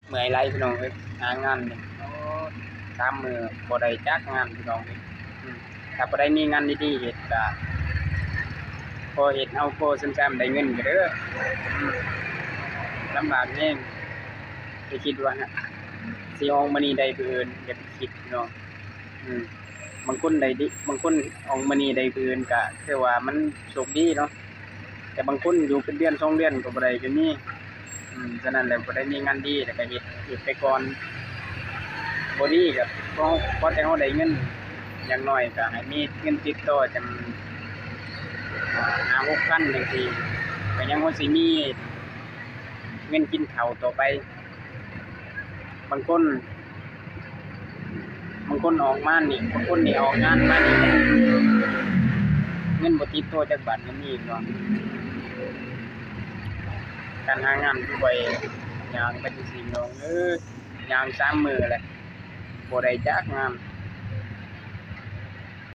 ເມື່ອຍຫຼາຍພີ່ນ້ອງເອີຍ ຫາງານນີ້ ໂອ້ ສາມມື້ບໍ່ໄດ້ຈັກງານພີ່ນ້ອງເອີຍ. ອືມ ຖ້າຜູ້ໃດມີງານດີໆເຮັດກະພໍເຮັດ ເຮົາພໍຊຳໆໄດ້ເງິນຢູ່ເດີ. ອືມ ລຳບາກແຮງ ໄປຄິດວ່າຊິອອກມື້ນີ້ໄດ້ມື້ອື່ນ ຢ່າໄປຄິດພີ່ນ້ອງ. ອືມ ບາງຄົນໄດ້ດີ ບາງຄົນອອກມື້ນີ້ໄດ້ມື້ອື່ນ ກະຖືວ່າມັນໂຊກດີເນາະ. ແຕ່ບາງຄົນຢູ່ເປັນເດືອນສອງເດືອນກໍບໍ່ໄດ້ກໍມີ. ອືມ ສະນັ້ນແຫຼະ ຜູ້ໃດມີງານດີແລ້ວກໍເຮັດ ເຮັດໄປກ່ອນ. ບໍ່ດີກໍພໍ ພໍແຕ່ເຮົາໄດ້ເງິນ ຢ່າງໜ້ອຍກໍໃຫ້ມີເງິນຕິດຕໍ່ ຈັ່ງຫ້າຫົກພັນຈັ່ງຊີ້ ກໍຍັງພໍຊິມີເງິນກິນເຂົ້າຕໍ່ໄປ. ບາງຄົນ ບາງຄົນອອກມານີ້ ບາງຄົນນີ້ອອກງານມານີ້ ເງິນບໍ່ຕິດໂຕຈັກບາດກໍມີເນາະ. ການຫາງານຄືຂ້ອຍຍ່າງໄປຈັ່ງຊີ້ນ້ອງເອີຍ ຍ່າງສາມມື້ແຫຼະ ບໍ່ໄດ້ຈັກງານ.